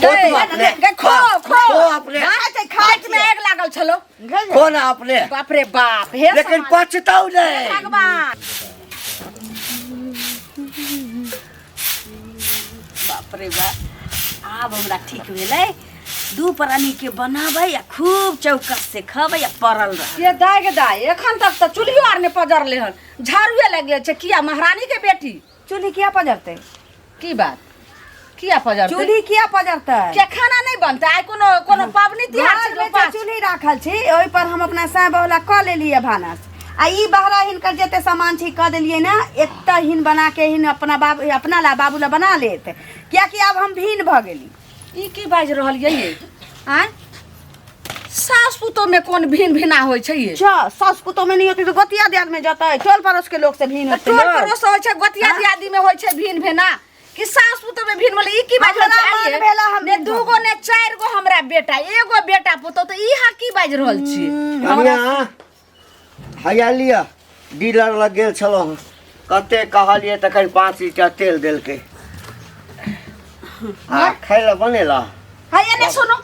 खो तू अपने गे खो खो खो अपने खाय खाय में आग लागल छलो खो ना अपने बाप रे बाप हे लेकिन समाज। पछताऊ नहीं भगवान बाप रे बाप आब हमरा ठीक भेलै दू प्राणी के बनाबै आ खूब चौकस से खबै आ पड़ल रहबै ये दाय के दाय एखन तक तऽ चूल्हियो आर नहि पजरले हन झाड़ुए लागि गेल छै किया महारानी के बेटी चूल्ही किया पजरतै की बात किया पजरतै चूल्ही किया पजरतै किया खाना नहि बनतै आइ कोनो कोनो पाबनि तिहार छै घरमे जे उपास चूल्ही राखल छै ओहि पर हम अपना साय बहुला कऽ लेलियै भानस आ ई बहरा हिनकर जते सामान छै कऽ देलियै ने एतऽ हिन बना के हिन अपना बाबू अपना ला बाबू ला बना लेत कियाकि आब हम भिन्न भऽ गेली ई की बाजि रहल ये आँय सास पुतोह में कोन भिन भिना होइ छै ये अच्छा सास पुतोह में नहीं होती तो गोतिया दियाद में जतै टोल पड़ोस के लोग से भिन्न होते टोल लोग। पड़ोस होइ छै गोतिया दियादी में होइ छै भिन भेना कि सास पुतोह में भिन भेलै ई की बाजि रहल हमरा छै मन भेला हम ने भिन दू गो ने चारि गो हमरा बेटा एगो बेटा पुतोह तऽ ई अहाँ की बाजि रहल छी कनिया हैया लिअ डीलर लग गेल छलहुँ हँ कते कहलियै तखन 5 लीटर तेल देलकै आ खाय लए बनेला है एने सुनू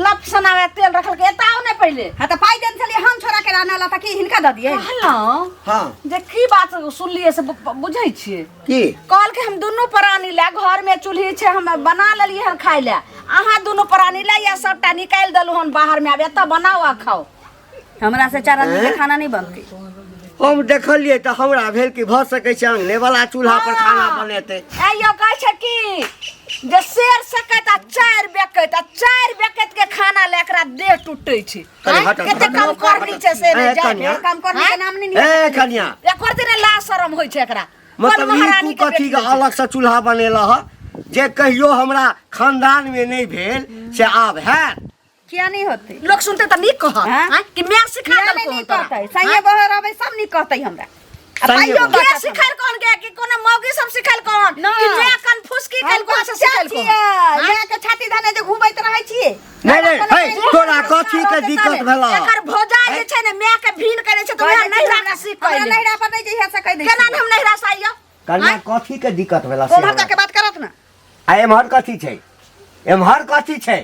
लप सनावे तेल रखल के एता आओ ने पहिले हाँ तऽ पाइ देने छलियै हम छोड़ा के राना ला तऽ की हिनका दऽ दियै कहलहुँ हाँ जे की बात सुनलियै से बुझै छियै की कहलकै हम दुनू प्राणी लए घर में चूल्ही छै हम बना लेलियै हन खाय लए अहाँ दुनू प्राणी लए या सबटा निकालि देलहुँ हन बाहर में आब एतऽ बनाउ आ खाउ हमरा से चार आदमी के खाना नहीं बनते हम देखलियै तऽ हमरा भेल कि भऽ सकै छै अंगने वाला चूल्हा पर खाना बनेतै ए यौ कहै छै कि जे शेर सकैत आ चारि बेकैत आ चारि बेकैत के खाना ले एकरा देह टूटै छै कनि आँय? हटऽ, कते हटऽ, कम करनी छै से ए, नहि जाय कनिया। काम करने के नाम नहीं लिया ए कनिया एकर दिन ला शरम होइ छै एकरा कोन मतलब ई महारानी तू के कथी बेटी के छै? अलग से चूल्हा बनेलह ह जे कहियो हमरा खानदान में नहि भेल से आब हैत किया नहीं होते लोग सुनते तऽ नीक कहत हाँ? आँय? कि मैं सिखा किया देलको नहीं हन तोरा कहते संगे बहर रहबै सब नहीं कहते हमरा आ संगे पाइयो बहर। के बचत हमरा। सिखल कौन के कि कोनो मौगी सब सिखल कौन ना। कि मैं कन फुसकी हम कल कौन से बच्चा सिखल कौन छियै माय के छाती धने जे घुमैत रहै छियै नहि नहि हे तोरा कथी के दिक्कत भेल एकर भौजा जे छै ने माय के भीन करे छै तऽ वएह नैहरा के सीख हमरा कइले नैहरा पर नहि जइहे से कहि दै केना छियै। ने हम नैहरा से आइयो कन्या कथी के दिक्कत भेल से ओम्हर हमरा? जाके बात करत ना आ एम्हर कथी छै एम्हर कथी छै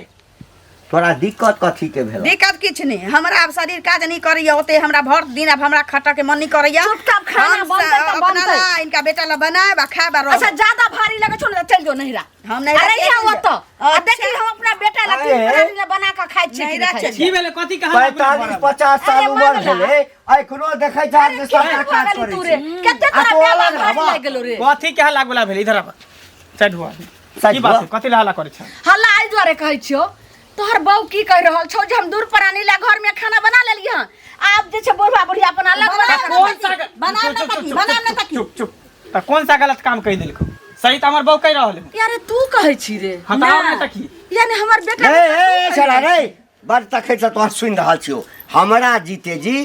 तोरा दिक्कत कथी के भेल दिक्कत किछु नहि हमरा आब शरीर काज नहि करैया ओते हमरा भर दिन आब हमरा खटऽ के मन नहि करैया चुपचाप खाना हम बनतै तऽ अपना बनतै। ला इनका बेटा ला बनायब आ खायब आ रहब। अच्छा ज्यादा भारी लगे छौ ने तऽ चलि जो नैहरा हम नैहरा अरे के यहाँ चलि ओतऽ आ अच्छा। देखी हम अपना बेटा ला तीन अरे। प्राणी ला बना कऽ खाइ छियै कि नैहरा नहि खाइ चलि छियै की भेलै कथी के हल्ला 45 50 साल अरे उमर मंगला। भेलै एखनो देखै छै अरे जे केहन सबटा भऽ काज गेली करै तू रे छै कते आ तोरा तू माय अलग बाप भारी रहबा। लागि गेलो रे कथी के हल्ला गुला भेलै इधर आब साइड हुआ साइड की बात हुआ। है कथी ला हल्ला करै छै हल्ला एहि दुआरे कहै छियौ तोहर बहू की कहि रहल छौ जे हम दूर प्राणी ला घर में खाना बना लेलियै हन आब जे छै बुढ़वा बुढ़िया अपन अलग बना तऽ कऽ कोन सा बना चुप, ने चुप, तकी, चुप, बना ने चुप, तकी। चुप चुप तऽ कोन सा गलत काम कहि देलकौ सही तऽ हमर बहू कहि रहल है यारे तू कहै छी रे हाँ तऽ आओर नहि तऽ की यानी हमर बेटा ए ए छड़ा रे बड़ तखै से तोहर सुनि रहल छियौ हमरा जीते जी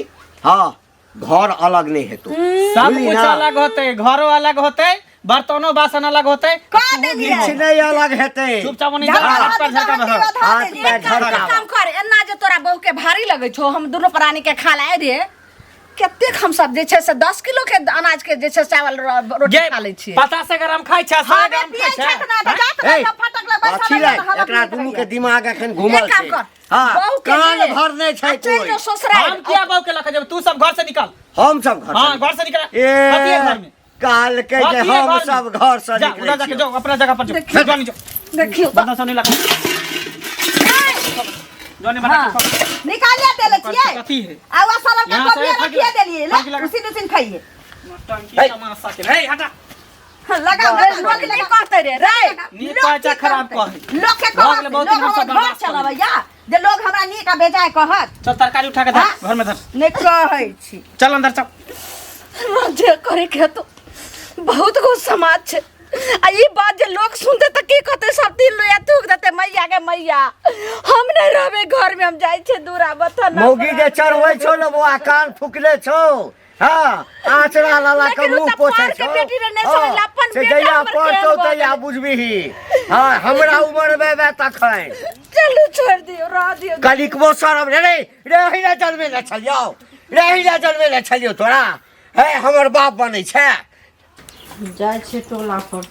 हाँ घर अलग नहि हेतौ सब बुझली कुछ ना? अलग होते घरो अलग होते बर्तनो बासन अलग होते कऽ देलियै किछु नहि अलग हेतै चुपचाप ओनी झगड़ा हाथ पर होतै झड़का तऽ बहर हड्डी बधा हाथ देलियै। पैर एक काम झड़का काम कर एना जे तोरा बहू के भारी लगै छौ हम दुनू प्राणी के खा लाए रे कतेक हम सब जे छै से 10 किलो के अनाज के जे छै चावल रोटी गे खा लै छियै 50 ग्राम खाइ छै 100 हमे ग्राम पियै खाइ छै छथि ना तऽ जात ए, ना फटक ले बैसल कथी रहैया लै तऽ हलक एकरा नहि दुनू के रहैया। दिमाग एखन घूमल एक काम छै कर हाँ बहू के कान ले, भरने आ छै चलि कोई जो ससुराल हम किया बहू के लके जेबै तू सब घर से निकल हम सब घर हां से घर से निकल ए कथी है घर में कहलकै जे कथी है हम घर में? सब घर से जा निकलै उधर जाके छियौ। जाओ अपना जगह पर जाओ जाओ नीचे देखियौ बंदा सब नहीं लगा जो नहीं बना के खाओ। निकालिए देले छियै कथी है आ उ साला के यहाँ से कॉपिया फट रखिए लगा। देलियै फट ले लगा। उसी उसी खाइए नौटंकी तमाशा के ए हटा लगा लोक नहि कहतै रे रे नीक कहै छै खराब कहै लोक के भऽ कहत गेलै, बहुत लोग दिन हमसब हमर घर बर्दाश्त कऽ चलबैया जे लोग हमरा नीक आ बेजाय कहत चल तरकारी उठा के धर घर में धर नहि कहै छी चल अंदर चल जे करे के तो बहुत गो समाज छै आ ई बात जे लोग सुनते तऽ की कहते सब दिन लोया थूक देते मैया के मैया हम नहीं रहबे घर में हम जाइ छै दूरा बथन मौगी जे चढ़बै छौ ने बौआ कान फुकले छौ हाँ आचरा लाला के लेकिन उ मुंह तऽ पोछै पार के छौ बेटी रे, नहि हाँ, समझला, अपन से बेटा जहिया हमर केहन पढ़तौ भऽ तहिया गेलै। बुझबिही हाँ हमरा उमर में एबे तखन चलू छोड़ दियौ रह दियौ कनिकबो शरम रे रे रे अहिना जन्मे ले छलियौ रे अहिना जन्मे ले छलियौ तोरा हे हमर बाप बनै छै जाइ छियै टोला पर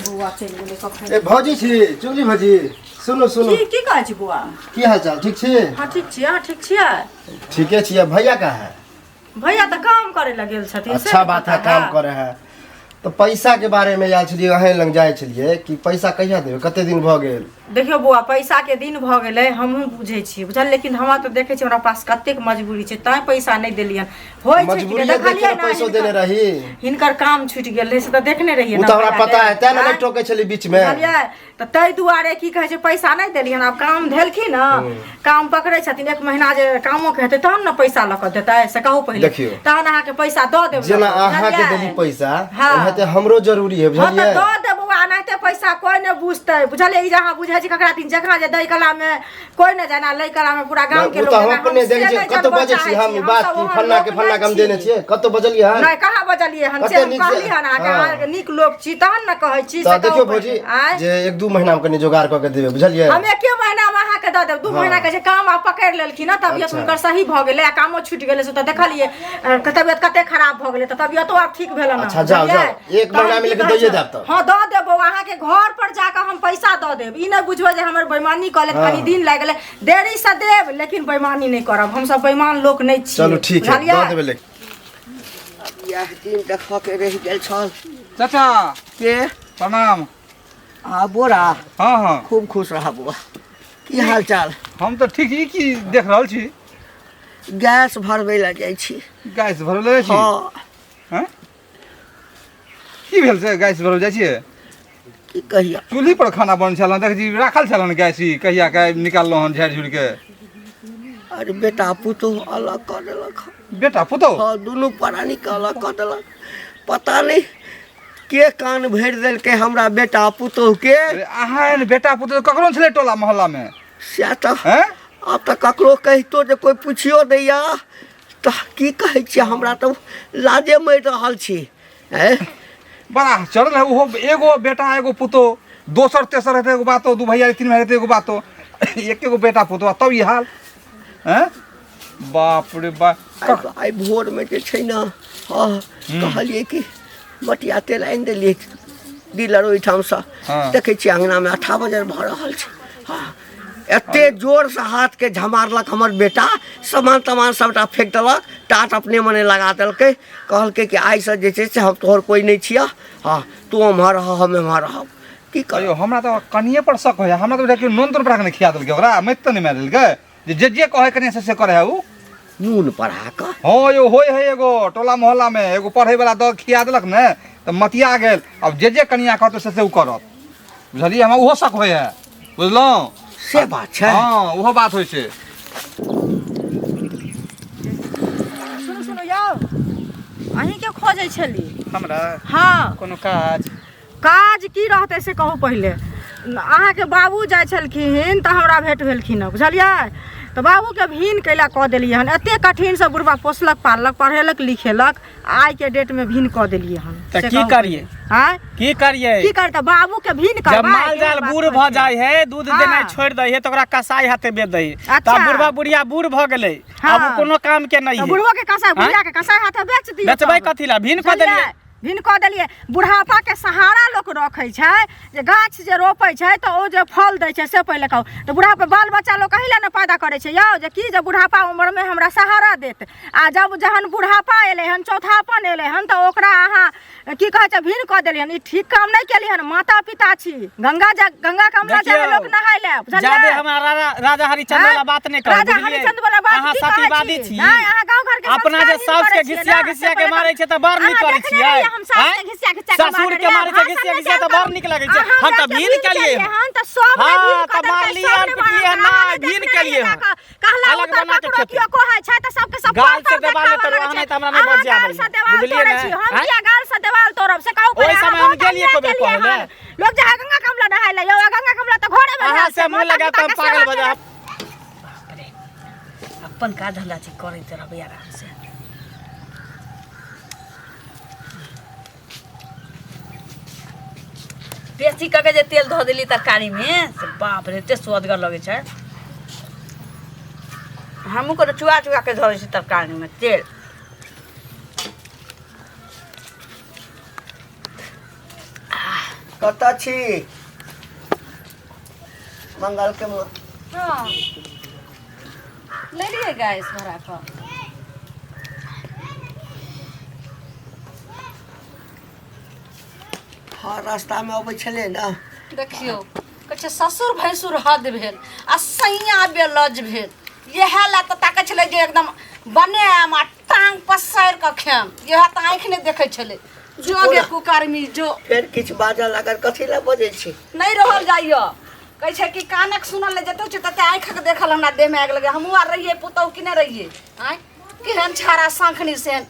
बौआ चलि गेलै कखन। ए भौजी छी, चुगली भौजी, सुनू सुनू। की की कहै छी बौआ? की हाल चाल, ठीक छी? हाँ ठीक छी, अहाँ ठीक छियै? ठीके छी। भैया कहाँ है? भैया तऽ काम करे लए गेल छथिन। से अच्छा नहि बात है, पता काम है। करे है तऽ पैसा के बारे में आयल छलियै, अहें लग जाइ छलियै कि पैसा कहिया देबै, कते दिन भऽ गेल? देखियौ बौआ, पैसा के दिन भऽ गेलै, हमहूँ बुझै छियै बुझल, लेकिन हमरा तऽ देखै छियै हमरा पास कतेक मजबूरी छै तैं पैसा नहि देलियनि। होइ छै कि मजबूरी नहि? देख के देखलियै ने ने पैसो देने हिनकर रही। हिनकर काम छुटि गेल रहै से तऽ देखने रहियै ओ ने तऽ हमरा भैया पता के। है, तें ने नहि आँय? टोकै छलियै बीच में। बुझलियै तऽ ताहि दुआरे की कहै छै पैसा नहि देलियनि। आब काम धेलखिन ने, काम पकड़ै छथिन, एक महीना जे कामोके हेतै तहन ने पैसा लऽ कऽ देतै, से कहू पहिले। देखियौ। तहन अहाँके पैसा दऽ देब जेना लऽ कऽ, अहाँके बुझलियै? देली पैसा, हाँ। ओनाहिते हमरो जरूरी है, हँ तऽ बुझलियै? दऽ देब बौआ, एनाहिते पैसा कोइ नहि बुझतै, बुझलियै? ई जे अहाँ बुझै छी ककरा दिन जकरा जे दै कलामे कोइ नहि जाना, लै कलामे पूरा गाम के ओ लोग तऽ हम जाना, अपने से देखै छियै, नहि कतौ जानबऽ बजै छी चाहै हम छी, ई बात हमसब कि ओहन फल्ना के लोक फल्ना नहि के हम देने छी। छियै, कतौ बजलियै हन? नहि, कहाँ बजलियै हन? से कते हम नीक से- कहली हन अहाँके, हाँ। अहाँके नीक लोक छी तहन ने कहै छी। तऽ से देखियौ कहू भौजी पहिले। आँय? जे एक दू महीना मे कनि जोगाड़ कऽ के देबै, बुझलियै? हम एके महीना मे अहाँके दऽ देब। 2 हाँ। महीना के जे काम आब पकड़ि लेलखिन हँ, तबियत अच्छा। हुनकर सही भऽ गेलै आ कामो छुटि गेलै, से तऽ देखलियै तबियत कते खराब भऽ गेलै, तऽ तबियतो आब ठीक भेलन हँ, अच्छा, जाउ, बुझलियै? जाउ। एक तहन महीना मे की लेकिन कहै दैये छै? देब तऽ। हँ दऽ देब बौआ, अहाँके घर पर जाकऽ हम पैसा दऽ देब। ई नहि बुझबै जे हमर बेईमानी कऽ लेत, हाँ। कनि दिन लागि गेलै, देरी से देब, लेकिन बेईमानी नहि करब, हमसब बेईमान लोक नहि छी। चलू ठीक है, बुझलियै? दऽ देबै लेकिन। इएह दिन देखऽ के रहि गेल छल। चाचा के? प्रणाम। आ बोरा। हाँ हाँ। खूब खुश रह बौआ, की हाल चाल? हम तऽ ठीक छी। की देख रहल छी? गैस भरबै लए जाइ छी। गैस भरबै लए जाइ छी? हाँ। हैं? की भेल से गैस भरबै जाइ छियै? की कहिया? चूल्ही पर खाना बन छल, देख जी राखल छल गैस, ई कहिया के निकाललहुँ हन झाड़ि झुड़ि के। अरे बेटा पुतोह अलग कऽ देलक। बेटा पुतोह? हाँ, दुनू प्राणी के अलग कऽ देलक। पता नहि के कान भरि देलकै हमरा बेटा पुतोह के। अरे अहाँ एहन बेटा पुतोह ककरो छलै टोला मोहल्ला में? सएह तऽ। हैं? आब तऽ ककरो कहितो जे कोइ पुछियो दैया तऽ की कहै छियै, हमरा तऽ लाजे मरि रहल छी। हैं? बड़ा चढ़ल है ओहो, एगो बेटा एगो पुतोह, दोसर तेसर हेतै एगो बातो, दू भैया तीन भाई हेतै एगो बातो, एके गो बेटा पुतोह तब ई हाल। हैं? बाप रे बाप। आइ भोरमे जे छै ने, हँ कहलियै कि मटिया तेल आनि देलियै डीलर ओहिठामसँ, हाँ। देखै छियै अङ्गनामे अठा बजर भऽ रहल छै। हँ, एते जोरसँ हाथके झमारलक हमर बेटा, सामान तामान सबटा फेंक देलक, टाट अपने मने लगा देलकै, कहलकै कि आइसँ जे छै से हम तोहर कोइ नहि छियह, हँ तू ओम्हर रह हम एम्हर रहब। की कहियो करब? हमरा तऽ कनिए पर शक होइए, हमरा तऽ बुझाइ नून तून पड़ा कऽ नहि खिया देलकै ओकरा, मति तऽ नहि मारि देलकै जे जे जे कहै कनिया से से करै है उ। नून पढ़ा कऽ? हँ यौ, होइ है एगो टोला मोहल्ला में एगो पढ़ै वाला दऽ खिया देलक ने तऽ मतिया गेल, आब जे जे कनिया कहतै से से उ करत, बुझलियै? हमरा ओहो शक होइ है, बुझलहुँ? से बात छै। हँ ओहो बात होइ छै। सुनू सुनू यौ, अहीँके खोजै छली। हमरा? हाँ। कोनो काज? काज की रहतै से कहू पहिले। अहाँके बाबू जाइ छलखिन तऽ हमरा भेँट भेलखिन हँ, बुझलियै? तऽ बाबूके भिन कैला कऽ देलियै हन? एतेक कठिनसँ बुढ़बा पोसलक पाललक, पढ़ेलक लिखेलक, आइके डेटमे भिन कऽ देलियै हन। तऽ से की कहू करियै? पहिले। आँय? की करियै? की करतै बाबूके भिन जब करबै? माल जाल एहन बात बूढ़ कहै भऽ छियै। जाइ है, दूध देनाइ हाँ। छोड़ि दै है, तऽ ओकरा कसाई हाथे बेच दै है। तऽ अच्छा। बुढ़बा बुढ़िया बूढ़ भऽ गेलै, हाँ। आब ओ कोनो काम के नहि तऽ है। बुढ़बो के कसाई, आँय? बुढ़िया के कसाई हाथे बेच दियौ। बेचबै तब। कथी लए? भिन कऽ बुझलियै? देलियै। भिन कऽ देलियै। बुढ़ापाके सहारा लोक रखै छै, जे गाछ जे रोपै छै तऽ ओ जे फल दै छै, से पहिले कहू तऽ बुढ़ापा बाल बच्चा लोक एहि लए ने पैदा करै छै यौ, जे की जे बुढ़ापा उम्रमे हमरा सहारा देत। आ जब जहन बुढ़ापा एलै हन, चौथापन एलै हन, तऽ ओकरा अहाँ की कहै छै भिन कऽ देलियै हन। ई ठीक काम नहि केलियै हन। माता पिता छी, गंगा जा गंगा कमला देखियौ, जाए लोक नहाय लए, बुझलियै? जादे हमरा राजा राजा हरिचंद्र वाला बात नहि कहू, राजा बुझलियै? हरिचंद्र वाला बात अहाँ की कहै सतीवादी छी? छी। नहि, अहाँ गाँव घर के अपना जे संस्कारहीन साउस के करै छियै घिसिया ने, घिसिया से के पहिले मारै छै तऽ बड़ नीक अहाँ करै देखने छियै। रहियै हम साउस के आँय? घिसिया घिसिया के ससुर मारने के मारै छै रहियै, घिसिया भाषण घिसिया नहि तऽ बड़ नीक लगै छै। अहाँ हम तऽ हमरा भिन के केलियै केलियै हन। हन तऽ सब ने हाँ, भिन कऽ तऽ देलकै, मारलियै सब हन, ने पिटलियै हन, मारलकै। अहाँ नहि, नहि भिन देखने केलियै रहियै हन। जाकऽ। कहला अलग उतर बना के ककरो खेतै। केओ कहै छै तऽ सबके सब गाल पर से पर देवाल देखाबऽ तोड़ब, लगै अहाँ छै। नहि तऽ हमरा नहि अहाँ बजिया गाल आबैए। से देवाल बुझलियै तोड़ै ने? छी, हम आँय? किया गाल से देवाल तोड़ब से कहू ओहि पहिले। अहाँ समय हम बहुत गेलियै अन्याय एको बेर केलियै कहै लए। हन। लोक जे गंगा कमला नहाय लए यौ, गंगा कमला तऽ घरे मे अहाँ भेल से छै। मुँह माता लगायब तऽ पिता हम के पागल सेवा भऽ जायब। केलक। बाप रे, अपन काज धन्धा छै, करैत रहबै आराम से। बेसी कऽ के जे तेल धऽ देली तरकारीमे से बाप रे एते सुअदगर लगै छै। हमहूँ कोनो चुआ चुआ के धरै छी तरकारीमे तेल। कतऽ छी मंगल के माँ? हाँ ले लिए गैस भरा कऽ। हँ, रास्तामे अबै छलै ने। देखियौ, कहै छै ससुर भैंसुर हद भेल आ सैया बेलज भेल। इएह लए तऽ ताकै छलै जे एकदम बनायब आ टांग पसारि कऽ खायब। इएह तऽ आँखि नहि देखै छलै। जो गे कुकर्मी जो। फेर किछु बाजऽ लागल, कथी लए बजै छी? नहि रहल जाइए। कहै छै कि कानक सुनल नहि जते छै तते आँखिक देखल हमरा देहमे आगि लगै। हमहूँ आर रहियै पुतहु कि नहि रहियै? आँय, केहन छाड़ा शंखनी सेन।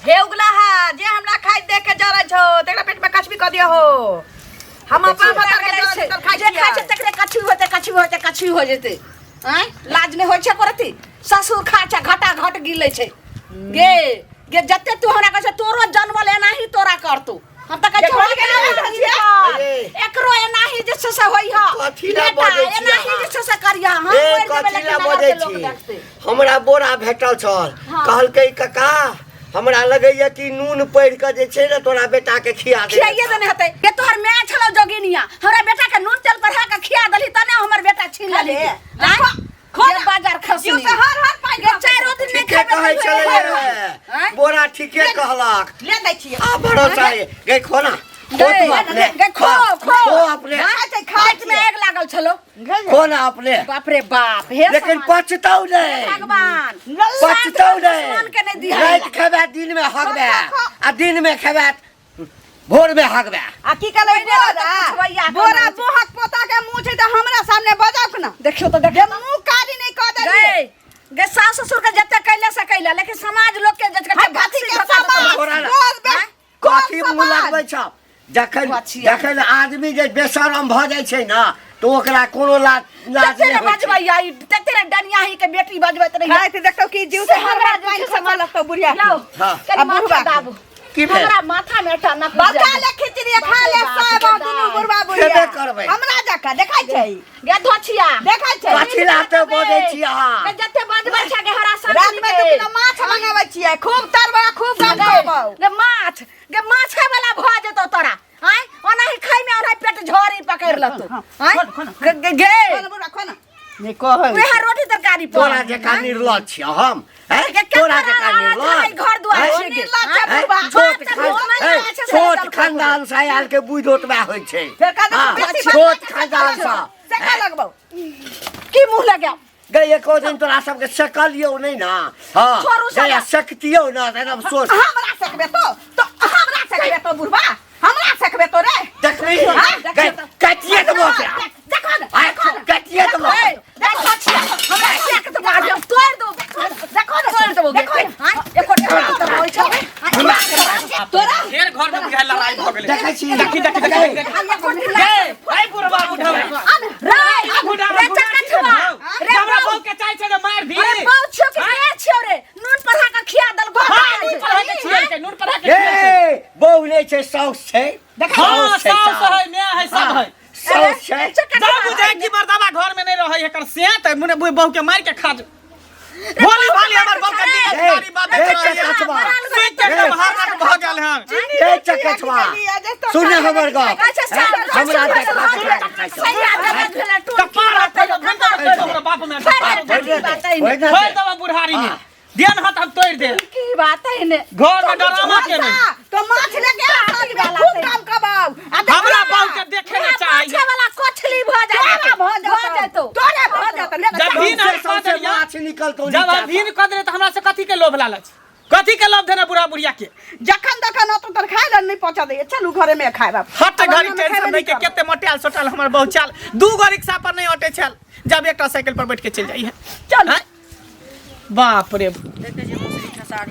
हे उगला हा, जे हमरा खाइत देख के जरै छौ तकरा पेट में कछबी कऽ दियौ हो। हम अपन भतर के जरै छै, खाइ जे खाइ छै तकरे कछुई होतै, कछुई होतै, कछुई हो जेतै। आँय, लाज नहि होइ छै करती? ससुर खाइ छै घटा घट गिलै छै। गे गे, जते तू हमरा कहै छै तोरो जनमल एनाही तोरा करतौ। हम तऽ कहै छियै एकरो एनाही जे छै से होइ ह। कथी लए बजै छी? एनाही जे छै से करिया। हम ए, मरि जेबै कथी लए लेकिन बजै नगर के लोक छी? देखतै। हमरा बोरा भेटल छल, कहलकै कका हमरा लगैया कि नून पढ़ि कऽ जे छै ने तोरा बेटा के खिया दे। खियाइए देने हेतै। ये तोहर माय छलौ जोगिनिया, हमरा बेटा के नून तेल पढ़ा के खिया देलही तने हमर बेटा छीन लेलही। खो ये बाजार खसनी। जीव से हर हर पाइ ये चारो दिन नहि ठीके खेबै कहै तैयो छलै एहन हे। आँय? बोरा ठीके कहलक। ले दै छियै। आ भरोसा है गई, खो ना, खो गई, तू अपने। गई, खो, खो। खो अपने। खाइ छै, खाइ पेट में आगि लागल छलो। खो ना अपने। बाप रे बाप, हे लेकिन समाज। पछताउ नहीं, भगवान पछताउ दुश्मन के नहीं। नहीं दिहा। राति खेबै दिन में हगबै आ दिन में खेबै भोर में हगबै। आ की कहलै पहिने तऽ बोरा पुछबैया के बोरा नहि। मुहक पोता के मुँह छै तऽ हमरा सामने बजौक ना। देखियौ तऽ जे देखियौ मुँह कारी नहि कऽ देलियै। गए गे, सास ससुर के जते कैले से कैले, लेकिन समाज लोग के जते हम कथी के समाज तोरा ना। बोल बे कोन कथी मुँह समाज? लगबै छौ? जखन कथी? जखन आदमी जे बेशरम भऽ जाइ छै ने तऽ ओकरा कोनो लाज लाज तते नहि ने होइ छै। बजबै आई, तते ने डनियाही के बेटी बजबैत रही। खाइत देखतौ कि जीव से से हमरा हमरा पानि जे छै से खसा लगतौ बुढ़िया के। यौ, हाँ। कनि आ माथा बुढ़बा के। दाबू। की भेल? हमरा माथा में एकटा नक बड़का ले खिचड़ी खा ले बाप रे सब बाप, दुनू बुढ़बा बुढ़िया। खेबे करबै। हमरा जकाँ देखै छै, गे धोछिया, देखै छै। कथी लाते बजै छी अहाँ? गे जते बजबै छै गे हरा रात में 2 किलो माछ मंगाबै छियै, खूब तरबै, खूब गप करबौ। गे माछ, गे माछे वाला भऽ जेतौ तोरा। आँय, ओनाही खाइ में ओनाही पेट झोरी पकड़ि लेतौ। आँय गे गे गे खो ना बुढ़बा, खो ना। नहि कहै उएह रोटी तरकारी पर। तोरा जकाँ निर्लज छियै हम? हैं? गे, केकरा तोरा जकाँ आवाज निर्लज? है, घर दुआर हैं? छै गे। निर्लज छै हैं? बुढ़बा। छोट बाप खान तऽ हैं? छै, से छोट चल खानदान से आयल के बुझि ओतबा होइ छै। फेर कहतौ हाँ, बेसी छोट खानदान से। से का लगबौ? की मुँह लगायब? गई एको दिन तोरा सबके सकलियौ नहि ने। हाँ, छोड़ू गई साला। सकतियौ ने तऽ एकदम सोच। हमरा सकबे तो तो हमरा सकबे तो बुढ़बा, हमरा सकबे तो रे। देखबी हाँ, गई कटिए देबो ओकरा। देखो ना, आय, देखो ना। कटिए देबो। ए, देखो छिया, हमरा छिया के तऽ मारियौ, तोड़ि देबौ, देखो ना, तोड़ि देबौ गे। देखो ना। आँय, एको एको तऽ होइ छौ। आँय, तोरा फेर घर में बुझाय लड़ाई भऽ गेलै। देखै छी। देखी देखी देखी देखी। आ, एको गे, ऐ बुढ़बा बुढ़वा। रे, रे चकठुआ, रे हमरा बौ, बहू के चाहे छै जे मारि दी। अरे बौ छियौ कि के छियौ रे? नून पढ़ा के खिया देलको। हाँ, नून पढ़ा के खियेलकै, नून पढ़ा के खियेलकै। ए, बहू नहि छै, साउस छै। हाँ, साउस छै, साउस है, माय है, सब है। साउस छै। जब बुझाय कि मर्दाबा घर में नहीं रहे एकर से त मुने बहू के मार के खा जो। भोली भाली हमर बहू के दिल ए, गाड़ी बात ए, रहे। चकचवा। सुति के एकदम हारक भऽ गेल हन। ए चकचवा, सुन हमर गप। अच्छा, साउस, हमरा साउस, देखा साउस, देखा देखा छौ। सैया गलत भेलै, टोन कपार हाथ तोड़ि दो, घंटा तोड़ि दो हमरा बाप में। की बात है ने? तोड़ि देबो बुढ़ारी में। देन हाथ हम तोड़ि दे। की बात है ने? घर में डरामा के नहीं। तो माछ लेके आ साँझ में खूब काम कबाउ। आ देखो हमरा ना, बहू के देखे ने चाही। माछे वाला कोछली भऽ जाय। तोरा भऽ भऽ जेतौ, जेतौ। तोरे भऽ जेतौ, ले जब जा। भी ना सौंसे कऽ सौंसे देलियै, माछ निकलतौ जब नीचा हम भीन कऽ देलियै तऽ हमरा से कथी के लोभ लालच? कथी के लोभ देने बुढ़ा बुढ़िया के? जखन तखन ओतऽ तर खाय लए नहि पहुँचा दैए, चलू घरे में खायब आब। हट आब घड़ी अंगना में टेंशन खेबे नहीं के करब। केते मोटायल सोटायल हमर बहु चाल। दू गो रिक्शा पर नहीं अटे छल, जब एकटा साइकिल पर बैठ के चलि जाइ है। चल। आँय? बाप रे।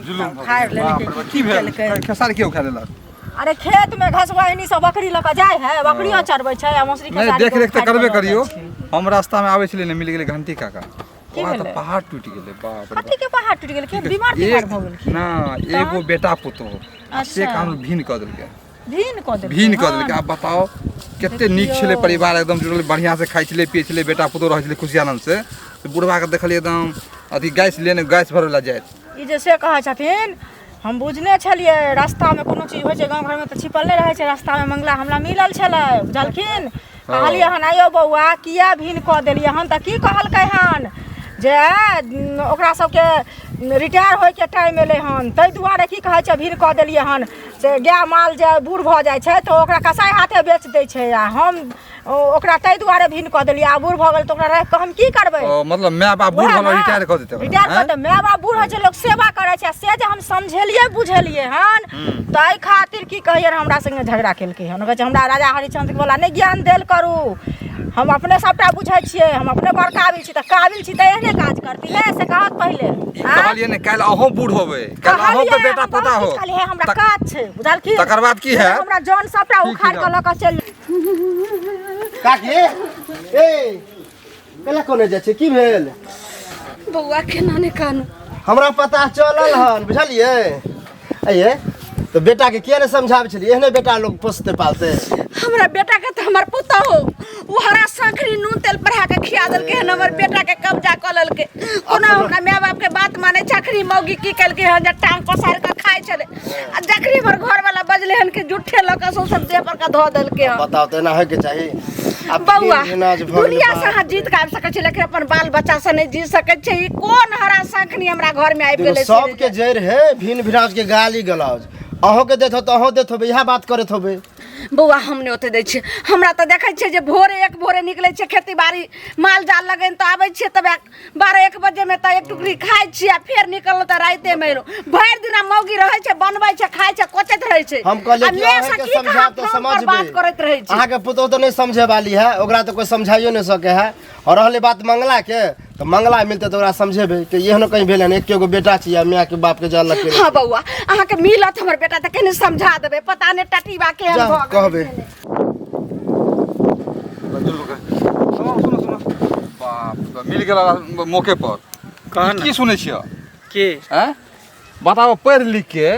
जुलुम भऽ गेलै। बाप रे बाप, की भेल? खेसारी के उखा लेलक? अरे खेत में घसवाहिनी सब बकरी लऽ कऽ जाइ है, बकरियो चरबै छै आ मौसरी नहि खेसारी देख रेख तऽ उखाड़ि करबे कऽ लऽ करियौ। जाइ छै। हम रास्ता में आबै छलियै ने, मिल गेलै घंटी काका। की वहाँ तऽ भेलै? पहाड़ टूटि गेलै। बाप रे कथी के पहाड़ टूटि गेलै? के बीमार तीमार भऽ गेल की? ना, एगो बेटा पुतोह आ से अच्छा। काम भीन कऽ देलकै। भीन कऽ देलकै? भीन कऽ देलकै। आब बताओ कते नीक छलै परिवार, एकदम जुड़ल, बढ़िआँ से खाइ छलै पियै छलै, बेटा पुतोह रहै छलै खुशी आनन्द से। तऽ बुढ़बा के देखलियै एकदम अथी गैस लेने गैस भरै लए जाइत। ई जे से कहै छथिन हम बुझने छलियै रास्तामे कोनो चीज होइ छै गाँव घरमे तऽ छिपल नहि रहै छै। रास्तामे मंगला हमरा मिलल छलै, बुझलखिन? कहलियै हन आइयो बौआ किया भिन कऽ देलियै हन? तऽ की कहलकै हन जे ओकरा सबके रिटायर होइके टाइम एलै हन, ताहि दुआरे की कहै छै भिन कऽ देलियै हन। से गाय माल जे बूढ़ भऽ जाइ छै तऽ ओकरा कसाइ हाथे बेच दै छै, आ हम ओकरा ताहि दुआरे भिन कऽ देलियै। आ बूढ़ भऽ गेल तऽ ओकरा राखि कऽ हम की करबै? ओ मतलब माय बाप बूढ़ भऽ रिटायर कऽ देतै? रिटायर कऽ देतै। माय बाप बूढ़ होइ छै, लोक सेवा करै छै, से जे हम समझेलियै बुझेलियै हन ताहि खातिर की कहियै हमरा संगे झगड़ा केलकै हन। कहै छै हमरा राजा हरिश्चंद्र वला नहि ज्ञान देल करू, हम अपने सबटा बुझै छियै, हम अपने बड़ काबिल छी। तऽ काबिल छी तऽ एहने काज करती ने, से कहत पहिले। कहलियै ने काल्हि अहूँ बूढ़ होबै, काल्हि अहूँके बेटा पोता हो। कहलियै हमरा काज छै, बुझलखिन? तकर बाद की है, हमरा जन सबटा उखाड़ कऽ लऽ कऽ चलि। काकी ए केला कोने जाइ छै? की भेल बौआ? केना नहि कानू, हमरा पता चलल हन, बुझलियै? अये तऽ बेटाके किया नहि समझाबै छलियै? एहने बेटा लोग पोसतै पालतै? हमरा बेटा के तऽ हमर पुतहु ओ हरा साखरी नून तेल पढ़ा के खिया देलकै हन, हमर बेटा के कब्जा कऽ लेलकै। कोना हमरा माय बाप के बात माने छै? अखनी मौगी की केलकै हन जे टांग पसारि कऽ खाइ छलै, आ जखनी हमर घर वाला बजलै हन कि जुठे लऽ कऽ सौंसे देह पर के धऽ देलकै हन। बताउ तऽ एना होइके चाही? आ बौआ फिर एना जे भऽ गेलै, दुनिया से बाप अहाँ जीत के आबि सकै छी लेकिन अपन बाल बच्चा से नहि जीत सकै छी। ई कोन हरा साखनी हमरा घर में आबि देखो गेलै? सबके जड़ि है भिन भिनाज के गाली गलौज। अहूँके देत हो तऽ अहूँ देत होबै, इएह बात करैत होबै। बौआ हम नहि ओते दै छियै, हमरा तऽ देखै छियै जे भोरे एक भोरे निकलै छियै खेती बाड़ी माल जाल लगेन तऽ आबै छियै तब 12-1 बजेमे तऽ एक टुकड़ी खाइ छियै, आ फेर निकललहुँ तऽ रातिमे एलहुँ। भरि दिना मौगी रहै छै, बनबै छै, खाइ छै, कोचैत रहै छै। हम कहलियै आ कि मेसँ अहाँके की कहाँ समझायब तऽ फोन पर समझबै। बात करैत रहै छै। अहाँके पुतोहु तऽ नहि समझे वाली है, ओकरा तऽ कोइ समझाइयो नहि सकै है। और रहलै बात मंगला के, तऽ मंगला मिलतै तऽ ओकरा समझेबै कि एहनो कहीं भेलै हन, एके गो बेटा छी आ मायके बापके जान लग। हाँ बौआ, अहाँके मिलत हमर बेटा तऽ कनि समझा देबै, पता नहि टटीबा केहन जा भऽ गेल। कहबै। सुनो सुनो सुनो, बाप रे, मिल गेल मौके पर। कह ने। की सुनै छियै? की आँय बताबऽ, पढ़ि लिख के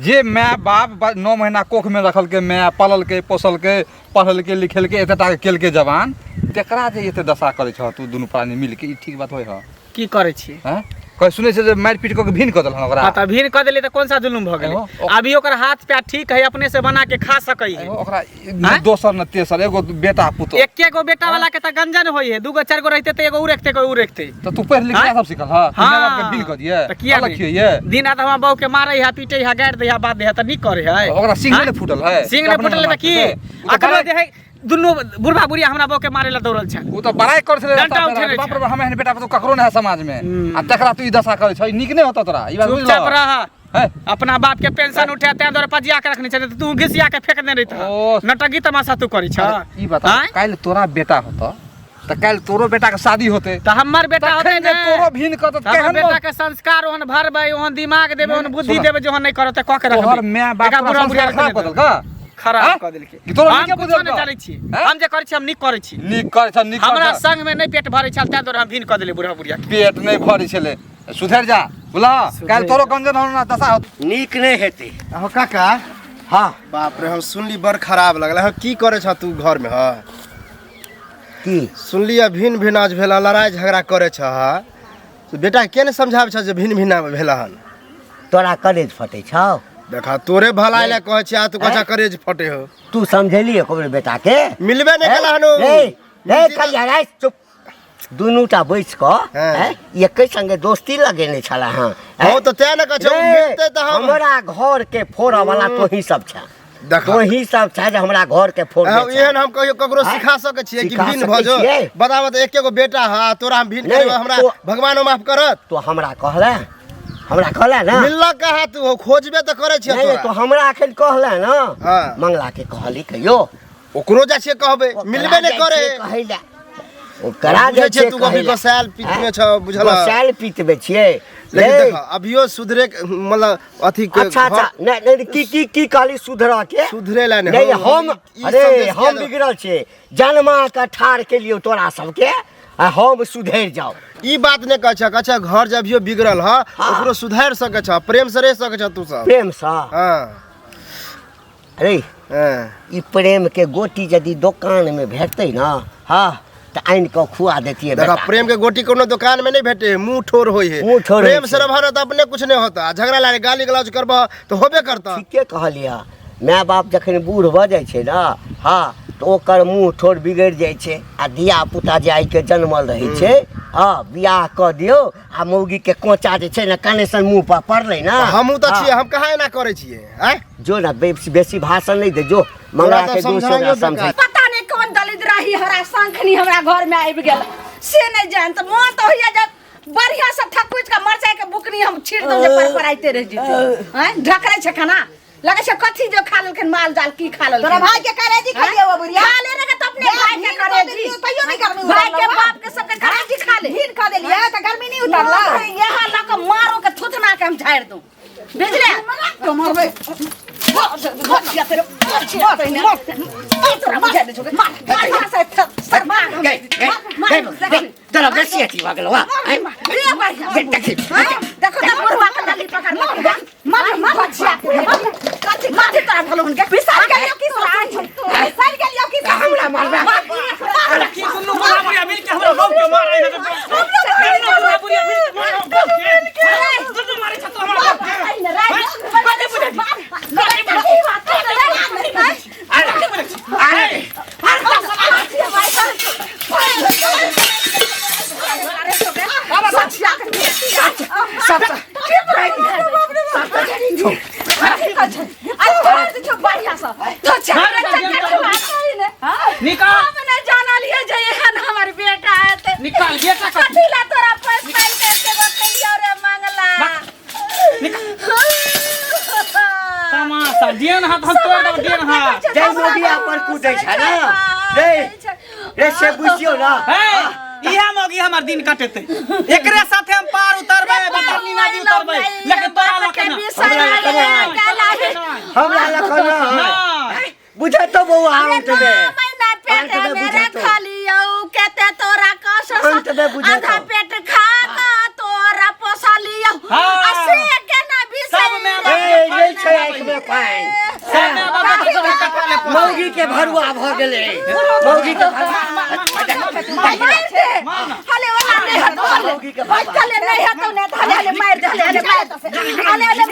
जे माय बाप 9 महीना कोखमे रखलकै, माय पाललकै पोसलकै, पढ़लकै लिखेलकै, एते टाके केलकै जवान, तकरा जे एते दशा करै छह तू दुनू प्राणी मिलके, ई ठीक बात होइ हऽ? की करै छी? आँय कहे सुनै छै जे मारि पीट कऽ के भिन्न कऽ देलहन ओकरा। हाँ तऽ भीड़ कऽ देलियै तऽ कोन सा जुलुम भऽ गेलै? एहो, अभी ओकर हाथ पैर ठीक है, अपने से बना के खा सकै है। एगो ओकरा ने दोसर ने तेसर, एगो बेटा पुतोह। एके गो बेटा वाला के तऽ गंजन होइ है, दूगो चारि गो रहिते तऽ एगो उ रखते एगो उ रखते। तऽ तू पढ़ि लिख आँय? सब सिखल हऽ? तू माय बाप के भिन्न कऽ दिए? तऽ किया अलग नहि? खियैये? दिन रात हमरा बहू के मारै है, पीटै है, गारि दै है, बात दै है, तऽ नीक करै है? ओकरा सिंह आँय? नहि फूटल है? सिंह नहि अपने फूटल है तऽ की मारतै? उ तऽ अखनो बड़ाइ- जे है दुनू बुढ़बा बुढ़िया हमरा बहू के मारे ला दौड़ल छै। ओ तऽ बड़ाइ करै छलै डंटा रास्ता उठेने पर, बाप छै। रे बाप, हम एहन बेटा पुतोह ककरो नहि है समाज में, आ तकरा तू ई दशा करै छह, ई नीक नहि होतौ तोरा ई बात, चुपचाप बुझलह? रह। है अपना बाप के पेंशन उठे तें दुआरे पजिया के रखने छै, नहि तऽ तू घिसिया के फेंक देने रहितह। ओ। नटंकी तमाशा तू करै छह। अरे, ई बता, आँय? काल्हि तोरा बेटा होतौ तऽ काल्हि तोरो बेटा के शादी होतै, तऽ हमर बेटा होतै तखन जे ने तोरो भिन्न करतौ तऽ हमर केहन बेटा के संस्कार ओहन भरबै, ओहन दिमाग देबै, ओहन बुद्धि सुन। देबै, जे ओहन नहि करत तऽ कऽ के रखबै। तोहर माय बाप एकरा तोरा बुढ़ा बुढ़िया संस्कार खराब रखने कऽ देलकौ? खराब आँय? कऽ देलकै। कि तोरो हम नीके कुछो नहि बुझलकौ? जानै छी। आँय? हम जे करै छी हम नीक करै छी। नीक करै छ, नीक करै हमरा छ। संग में नहि पेट भरै छल तें दुआरे हम भिन्न कऽ देलियै बुढ़ा बुढ़िया के। पेट नहि भरै छलै, सुधरि जा बुझलह, काल्हि तोरो गंजन होना दशा होत। नीक नहि हेतै। अहो काका। हाँ। बाप रे, हम सुनली बड़ खराब लगल। अहाँ की करै छह तू घरमे? हँ की सुनली भिन्न भिनाज भेल, लड़ाइ झगड़ा करै छह, तो बेटा के नहि समझाबै छह जे भिन्न भिना भेल हन? तोरा कलेज फटै छौ? देखा, तोरे भलाई लए कहै छियै, आ तू कहै छह हैं? करेज फटे हो। तू समझेली एको बेर बेटा के? मिलबे नहि केला हन उ। नहीं नहीं, कलिया रे चुप, दुनू टा बैस कऽ हैं। हैं, एके संगे दोस्ती लगेने छला हँ। हँ तऽ तें ने कहै छियै, उ मिलतै तऽ हम हमरा घर के फोड़ऽ वाला तोही सब छ। देखा। तोही सब छ जे हमरा घर के फोड़ अहाँ दे छ। एहन हम कहियो ककरो हैं? सिखा सकै छियै कि सिखा भिन्न सकै भऽ जो? छियै? बताबऽ तऽ, एके गो बेटा है, तोरा हम भिन्न नहि, करबै, हमरा भगवानो माफ करत? तो हमरा कहला, हमरा कहला ना। मिललक कहाँ? तू खोजबे तऽ करै छियै। नहीं तोरा तो हमरा अखन कहला ना। हाँ। मंगला के कहली कहियो? ओकरो जाइ छियै कहबै, ओकरा मिलबे नहि जाइ करे। छियै कहै लए, ओकरा बुझै जाइ छियै छियै तू कहै अभी लए। गोसायल पीतमे छह, बुझलह? गोसायल पीतमे छियै। लेकिन नहीं। देख, अभियो सुधरे के, मतलब अथी के अच्छा अच्छा, नहीं नहीं, की की की कहली सुधरा के? सुधरे ला नहीं, हम ई अरे संदेश हम किया दो? बिगड़ल छियै, जन्मा के ठाढ़ के लियौ तोरा सबके आ हम सुधरि जाउ? ई बात नहि कहै छ, कहै छ घर जे अभियो बिगड़ल ह, ओकरो सुधारि सकै छ, प्रेम से रहि सकै छ तू सब। प्रेम से? हाँ। अरे हाँ। ई प्रेम के गोटी यदि दोकान में भेटतै ना, हाँ, तऽ आनि कऽ खुआ देतियै देखा बेटा प्रेम के गोटी कोनो दुकान में नहीं भेटे है मुंह ठोर होई है मुँह ठोर होइ प्रेम से छै। रहबह न तऽ अपने कुछ नहीं होता आ झगड़ा लागे गाली गलौज करबह तऽ होबे करता ठीके कहलियै माय बाप जखन बूढ़ भऽ जाइ छै ने हँ तऽ ओकर मुँह ठोर बिगड़ि जाइ छै आ धिया पुता जे आइके जनमल रहै छै हँ बियाह कऽ दियौ आ मौगीके कोचा जे छै ने कनेसन मुँह पर पड़लै ने हमहूँ तऽ हँ, छियै हम कहाँ एना करै छियै आँय जो ने बेसी बेसी भाषण नहि दे जो मंगला तोरा के तऽ जो से समझाइयो ओकरा समझै बेकार। पता नहीं कौन दलित रही हरा शंखनी हमरा घर में आबि गेल से नहीं जान तऽ मोन तऽ होइया जे बढ़िया से थकुच के मरचाई के बुकनी हम छीट दम जे पर पर आइते रह जेतै हैं ढकरै छै खाना लगै छै कथी जो खा लेलखिन माल जाल की खा लेलखिन तोरा भाई के करेजी खाइए वो बुढ़िया खा ले रे तो अपने भाई के करेजी तैयो नहीं गर्मी भाई के बाप के सबके करेजी खा ले भीन खा देलिए तऽ गर्मी नहीं उतरला यहाँ लऽ के मारो के थुथना के हम झाड़ि दूं बुझले तो मरबै तोरा बेसी अथी भऽ गेलौ हँ देखी देखो तऽ बुढ़वा के डाली पकड़ मार मार कथी कथी तोरा भलो हुनके बिसर गेलियो की बिसर गेलियो की हमरा मारबे की दुनू बुढ़ा बुढ़िया मिल के हमरा बहू के मारै है दुनू बुढ़ा बुढ़िया मिल के मारै बहू के दुनू मारै छ तो हमरा बहू के निकाल हमर बेटा हेतै निकाल बेटा का कथी ला तोरा पैस पाइल के एते गो केलियौ रे मंगला तमाशा डेन हाथ हम तोड़ देब डेन हाथ जय मोदिया पर कूदै छै ने रे रे से बुझियौ ना हे इहे मौगी हमर दिन कटेतै एकरे साथे हम पार उतरबै बतरनी नदी उतरबै लेकिन तोरा लके ना हमरा लखन ना बुझै तो बौआ अंत में महीना पेट अंत में में बुझै तो। रखलियौ केते तोरा कस अंत में बुझै आधा तो। पेट खा के तोरा पोसलियौ हाँ। आ से केना सब में बिसरि ए नहि छै आँखि में पानि सब में बाबा के कटवा ले मौगी के भरुआ भऽ गेलै मौगी के भरुआ मार दे हले वाला नहीं हतो मौगी के भरुआ हले नहीं हतो ने हले हले मार दे हले हले मार दे हले हले